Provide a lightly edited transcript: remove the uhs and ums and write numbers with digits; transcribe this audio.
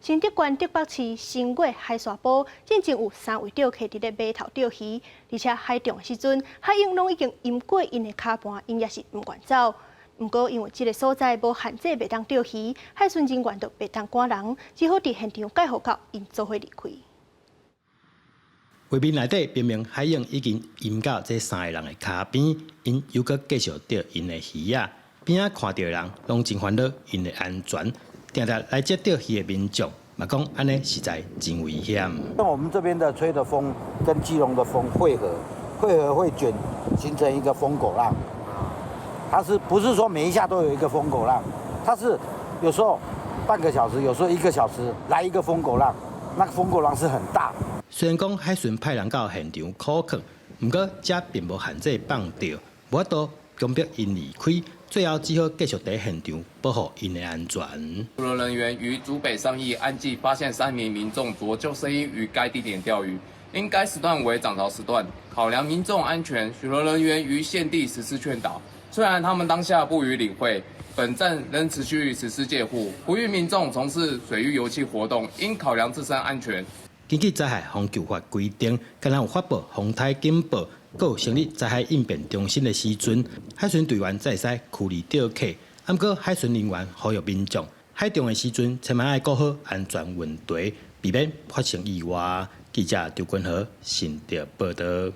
新竹縣竹北市新月海沙埔，進前有三位釣客佇咧碼頭釣魚，而且海漲的時陣，海湧攏已經淹過𪜶的跤盤，𪜶也是毋願走。毋過因為這个所在無限制袂當釣魚，海巡人員就袂當趕人，只好佇現場蓋護到𪜶做伙離開。畫面內底明明海湧已經淹到這三个人的跤邊，𪜶猶閣繼續釣𪜶的魚仔。邊仔看著的人攏真煩惱𪜶的安全，定定來這釣魚的民眾嘛講按呢實在真危險。那我們這邊的吹的風跟基隆的風匯合，匯合會捲形成一個瘋狗浪。它是不是說每一下都有一個瘋狗浪？它是有時候半個小時，有時候一個小時來一個瘋狗浪，那個瘋狗浪是很大。雖然講海巡派人到現場苦勸，毋過這並無限制放釣，無法度強迫𪜶離開，最後只好繼續佇現場保護𪜶的安全。巡邏人員於竹北上義岸際發現三名民眾着救生衣於該地點釣魚，因該時段為漲潮時段，考量民眾安全，巡邏人員於現地實施勸導。雖然他們當下不予理會，本站仍持續實施戒護，呼籲民眾從事水域遊憩活動，應考量自身安全。根據災害防救法規定，敢若有發布風颱警報，閣有成立災害應變中心的時陣，海巡隊員才會使驅離釣客。毋過海巡人員呼籲民眾，海漲的時陣千萬愛顧好安全問題，避免發生意外。記者張君和新竹報導。